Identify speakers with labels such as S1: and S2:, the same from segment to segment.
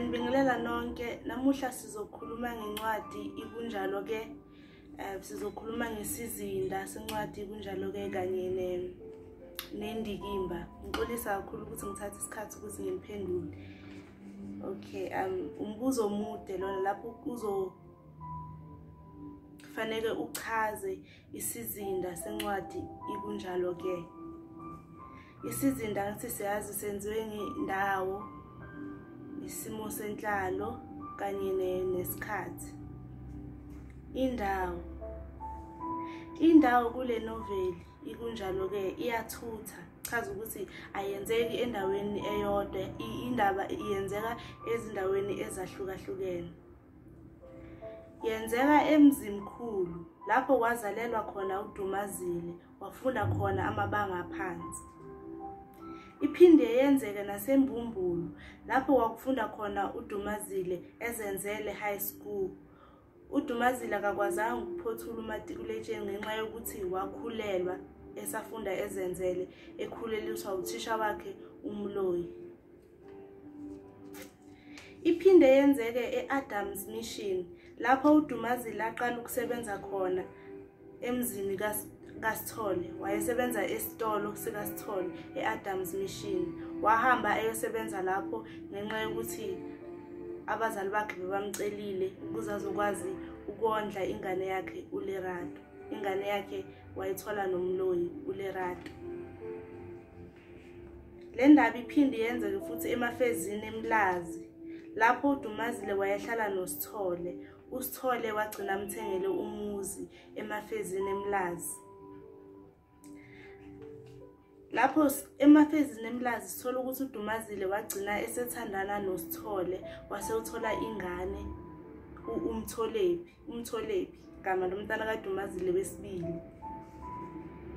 S1: Ngiyanibingelela nonke. Namuhla sizokhuluma ngencwadi Ikunjalo ke. Sizokhuluma ngesizinda sencwadi Ikunjalo ke kanye nendikimba. Ngixolisa kakhulu ukuthi ngithathe isikhathi ukuthi ngiphendule. Okay, umbuzo omude lona lapho uzofanele uchaze isizinda sencwadi Ikunjalo ke. Isizinda ngithi siyazi senziwe ngendawo, isimo senhlalo kanye nesikhathi. Indawo kule noveli Ikunjalo ke iyathutha, chaza ukuthi ayenzeki endaweni eyodwa, indaba iyenzeka ezindaweni ezahlukahlukene. Yenzeka eMzimkhulu lapho kwazalelwa khona uDumazile, wafunda khona amabanga aphansi. Iphinde yenzeke naseMbumbulu lapho kwakufunda khona uDumazile eZenzele High School. uDumazile akakwazanga ukuphothula umatikuletsheni ngenxa yokuthi wakhulelwa esafunda eZenzele, ekhuleliswa uthisha wakhe uMloyi. Iphinde yenzeke e-Adams Mission lapho uDumazile aqala ukusebenza khona emzini kaSithole. Wayesebenza esitolo sikaSithole e-Adams Mission. Wahamba eyosebenza lapho ngenxa yokuthi abazali bakhe bebamcelile ukuze azokwazi ukondla ingane yakhe uLerato. Ingane yakhe wayithola noMloyi uLerato. Le ndaba iphinde yenzeke futhi emafezini eMlazi lapho uDumazile wayehlala noSithole. USithole wagcina amthengele umuzi emafezini eMlazi. Lapho emafezini eMlazi sithola ukuthi uDumazile wagcina esethandana noSithole, wase uthola ingane uMtholephi, igama lomntana kaDumazile wesibili.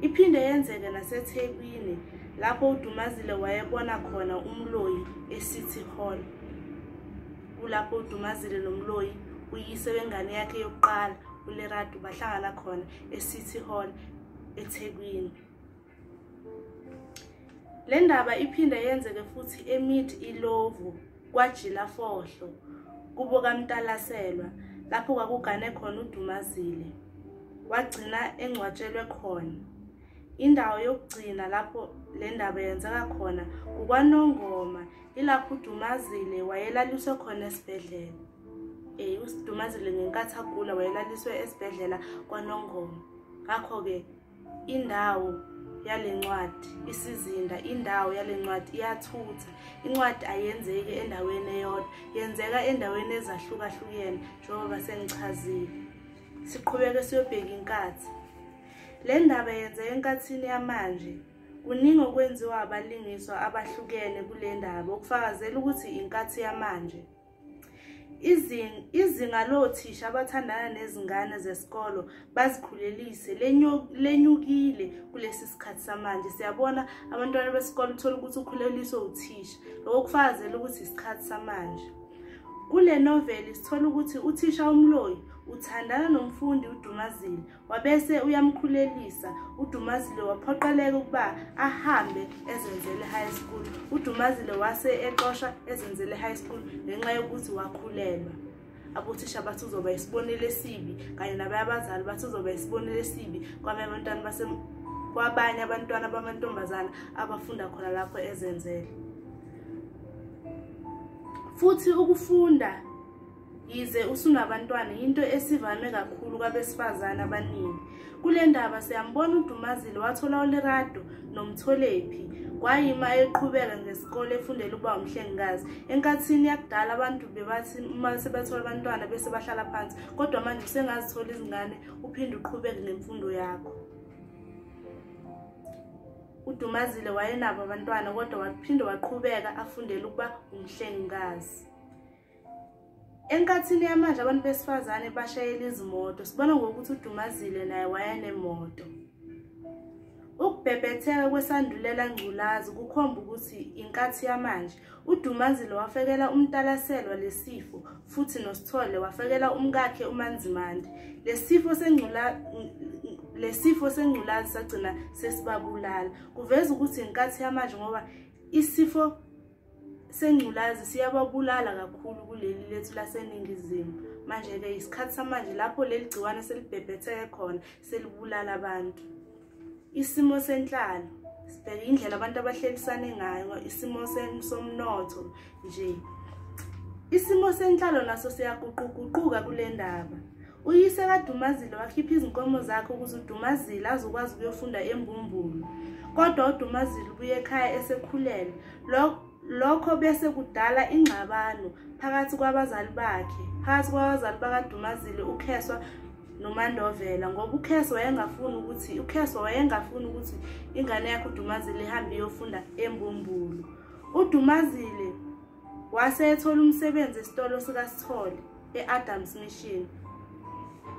S1: Iphinde yenzeke naseThekwini lapho uDumazile wayebona khona uMloyi eCity Hall. Kulapho uDumazile noMloyi, uyise wengane yakhe yokuqala uLerato, bahlangana khona eCity Hall eThekwini. Le ndaba iphinde yenzeke futhi eMid Ilovu kwaJila Fohlo kubo kaMtalaselwa lapho kwakugane khona uDumazile, wagcina engcwatshelwe khona. Indawo yokugcina lapho le ndaba yenzeka khona kukwaNongoma, ilapho uDumazile wayelaliswe khona esibhedlela. uDumazile ngenkathi agula wayelaliswe esibhedlela kwaNongoma. Ngakho-ke indawo yale ncwadi, isizinda, indawo yale ncwadi iyathutha. Incwadi ayenzeki endaweni eyodwa, yenzeka endaweni ezahlukahlukene njengoba sengichazile. Siqhubeke siyobheka inkathi. Le ndaba yenzeka enkathini yamanje. Kuningi okwenziwa abalingiswa abahlukene kule ndaba okufakazela ukuthi inkathi yamanje. Izinga lothisha abathandana nezingane zesikolo bazikhulelise lenyukile kulesi sikhathi samanje. Siyabona abantwana besikolo uthola ukuthi ukhuleliswe uthisha, lokho kufakazela ukuthi isikhathi samanje. Kule noveli sithola ukuthi uthisha uMloyi uthandana nomfundi uDumazile, wabese uyamkhulelisa. uDumazile waphoqeleka ukuba ahambe eZenzele High School. uDumazile wase exoshwa eZenzele High School ngenxa yokuthi wakhulelwa. Abothisha bathi uzoba isibonelo esibi, kanye nabanye abazali bathi uzoba isibonelo esibi kwabanye abantwana bamantombazana abafunda khona lapho eZenzele. Futhi ukufunda yize usunabantwana into esivame kakhulu kwabesifazane abaningi. Kule ndaba siyambona uDumazile wathola uLerato noMtholephi, kwayima eqhubeka ngesikole efundela ukuba umhlengikazi. Enkathini yakudala abantu bebathi uma sebethola abantwana bese bahlala phansi, kodwa manje usengazithola izingane uphinde uqhubeke nemfundo yakho. uDumazile wayenabo abantwana kodwa waphinde waqhubeka afundele ukuba umhlengikazi. Enkathini yamanje abantu besifazane bashayela izimoto, sibona ngokuthi uDumazile naye wayenemoto. Ukubhebhetheka kwesandulela ngculazi kukhomba ukuthi inkathi yamanje. uDumazile wafekela uMtalaselwa lesifo futhi noSithole wafekela umkakhe uManzimande. Lesifo sengculazi sagcina sesibabulala. Kuveza ukuthi inkathi yamanje ngoba isifo sengculazi siyababulala kakhulu kuleli lethu laseNingizimu. Manje-ke isikhathi samanje lapho leli gciwane selibhebhetheke khona, selibulala abantu. Isimo senhlalo, sibheke indlela abantu abahlelisane ngayo, isimo somnotho nje. Isimo senhlalo naso siyaguquguquka kule ndaba. Uyise kaDumazile wakhipha izinkomo zakhe ukuze uDumazile azokwazi ukuyofunda eMbumbulu. Kodwa uDumazile ubuye ekhaya esekhulelwe. Lokho bese kudala ingxabano phakathi kwabazali bakhe, phakathi kwabazali bakaDumazile uKheswa noMandovela, ngoba uKheswa wayengafuni ukuthi ingane yakhe uDumazile ihambe iyofunda eMbumbulu. uDumazile wase ethola umsebenzi esitolo sikaSithole e-Adams Mission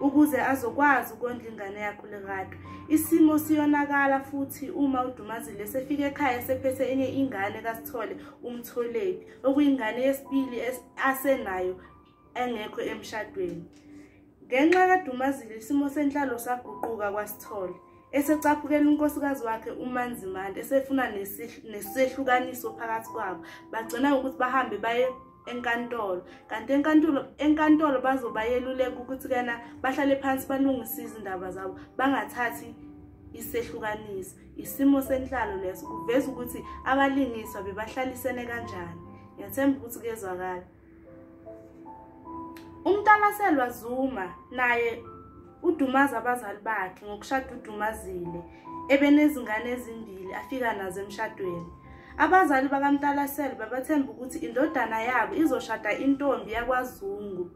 S1: ukuze azokwazi ukondla ingane yakhe uLerato. Isimo siyonakala futhi uma uDumazile esefika ekhaya esephethe enye ingane kaSithole, uMtholephi, okuyingane yesibili asenayo engekho emshadweni. Ngenxa kaDumazile isimo senhlalo saguquka kwaSithole, esecaphukela unkosikazi wakhe uManzimande, esefuna nesehlukaniso phakathi kwabo. Bagcina ngokuthi bahambe baye enkantolo, kanti enkantolo bazobayeluleka ukuthi kana bahlale phansi balungise izindaba zabo, bangathathi isehlukaniso. Isimo senhlalo leso kuveza ukuthi abalingiswa bebahlalisene kanjani. Ngiyathemba ukuthi kuyezwakala. UMtalaselwa Zuma naye udumaza abazali bakhe ngokushada uDumazile ebenezingane ezimbili afika nazo emshadweni. Abazali bakaMtalaselwa babathemba ukuthi indodana yabo izoshada intombi yakwaZungu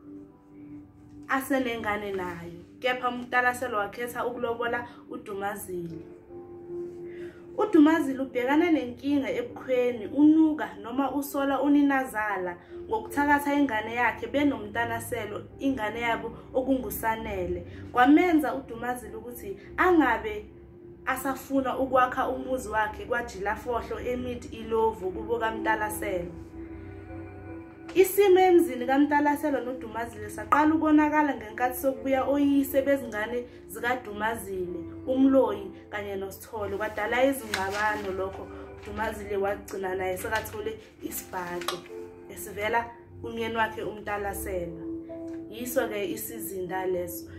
S1: asenengane nayo, kepha uMtalaselwa wakhetha ukulobola uDumazile. UDumazile ubhekana nenkinga ebukhweni, unuka noma usola uninazala ngokuthakatha ingane yakhe benoMtalaselwa, ingane yabo okunguSanele. Kwamenza uDumazile ukuthi angabe asafuna ukwakha umuzi wakhe kwaJilafohlo eMid Ilovu kubo kaMtalaselwa. Isimo emzini kaMtalaselwa noDumazile saqala ukonakala ngenkathi sokubuya oyise bezingane zikaDumazile, uMloyi kanye noSithole. Kwadala izingxabano lokho. uDumazile wagcina naye sekathole isibhaxo esivela kumyeni wakhe uMtalaselwa. Yiso-ke isizinda leso.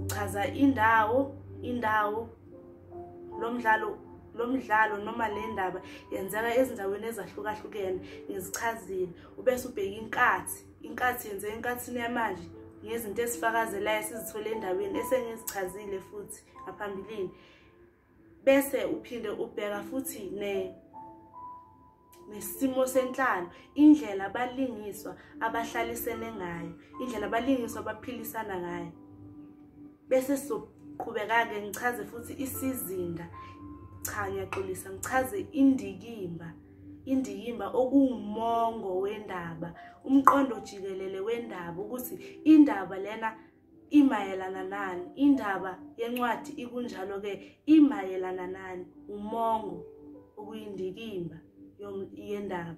S1: Uchaza indawo lomdlalo noma le ndaba yenzeka ezindaweni ezahlukahlukene, ngizichazile. Ubese ubheka inkathi yenzeka enkathini yamanje ngezinto esifakazelayo esizithole endaweni esengizichazile futhi ngaphambilini. Bese uphinde ubheka futhi nesimo senhlalo, indlela abalingiswa abahlalisene ngayo, indlela abalingiswa abaphilisana ngayo. Bese soqhubeka-ke ngichaze futhi isizinda, cha ngiyaxolisa, ngichaze indikimba okuwumongo wendaba, umqondo jikelele wendaba, ukuthi indaba lena imayelana nani, indaba yencwadi ikunjalo-ke imayelana nani, umongo okuyindikimba yendaba.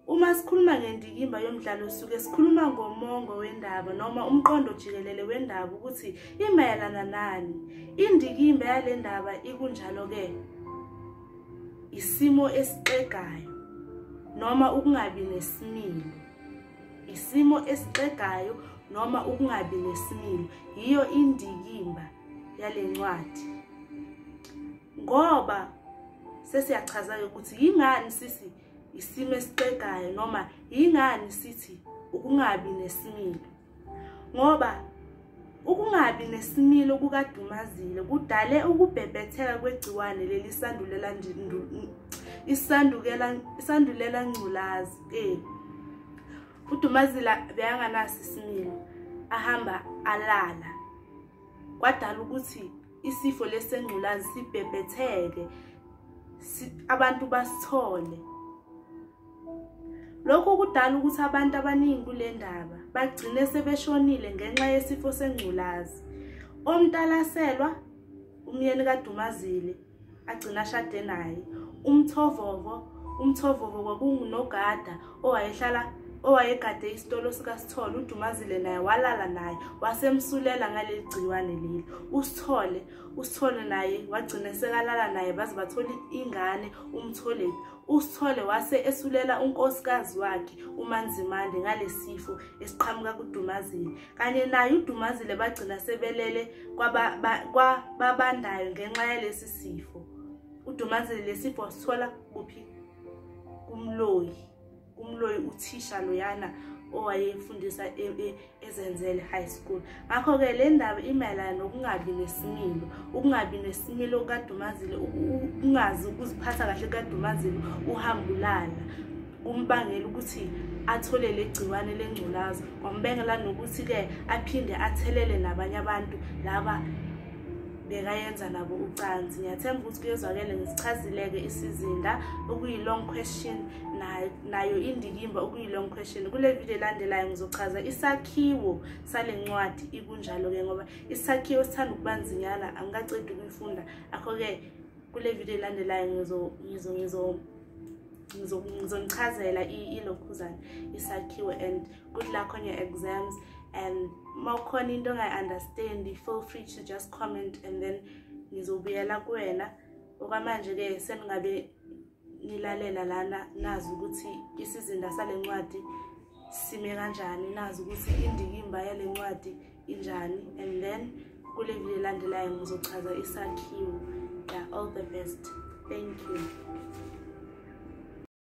S1: Uma sikhuluma ngendikimba yomdlalo suke sikhuluma ngomongo wendaba noma umqondo jikelele wendaba ukuthi imayelana nani. Indikimba yale ndaba ikunjalo-ke isimo esixegayo noma ukungabi nesimilo. Isimo esixegayo noma ukungabi nesimilo yiyo indikimba yale ncwadi. Ngoba sesiyachaza-ke ukuthi yingani sisi isimo esixegayo noma yingani sithi ukungabi nesimilo. Ngoba ukungabi nesimilo kukaDumazile kudale ukubhebhetheka kwegciwane leli isandulela ngculazi. uDumazile bekanganaso isimilo, ahamba alala, kwadala ukuthi isifo lesengculazi sibhebhetheke, abantu basithole. Lokhu kudala ukuthi abantu abaningi kule ndaba bagcine sebeshonile ngenxa yesifo sengculazi. OMtalaselwa, umyeni kaDumazile, agcina ashade naye. UMthovovo kwakungunogada owayegade isitolo sikaSithole, uDumazile naye walala naye, wasemsulela ngaleli gciwane leli. USithole naye wagcina sekalala naye, baze bathola ingane uMtholephi. USithole wase esulela unkosikazi wakhe uMaNzimande ngalesifo esiqhamuka kuDumazile. Kanye naye uDumazile bagcina sebelele kwababandayo ngenxa yalesi sifo. uDumazile lesifo wasithola kuphi? Kumloyi. Kumloyi uthisha loyana owayefundisa eZenzele High School. Ngakho-ke le ndaba imayelana nokungabi nesimilo, ukungabi nesimilo kukaDumazile, ukungazi ukuziphatha kahle kukaDumazile, uhambulala kumbangela ukuthi athole le gciwane lengculaza, kwambangela nokuthi-ke aphinde athelele nabanye abantu laba bekayenza nabo ucansi. Ngiyathemba ukuthi kuyezwakele ngisichazile-ke isizinda okuyi-long question nayo indikimba okuyi-long question. Kule video elandelayo ngizochaza isakhiwo sale ncwadi ikunjalo-ke, ngoba isakhiwo sithanda ukuba nzinyana, angikacedi ukuyifunda. Akho-ke kule video elandelayo ngizonichazela ilokhuzana isakhiwo. And good luck on your exams, and mawukhona into ongayi-understand, feel free to just comment and then ngizobuyela kuwena. Okwamanje-ke seningabe nilalela lana, nazi ukuthi isizinda sale ncwadi sime kanjani, nazi ukuthi indikimba yale ncwadi injani, and then kule video elandelayo ngizochaza isakhiwo. Yeah, all the best, thank you.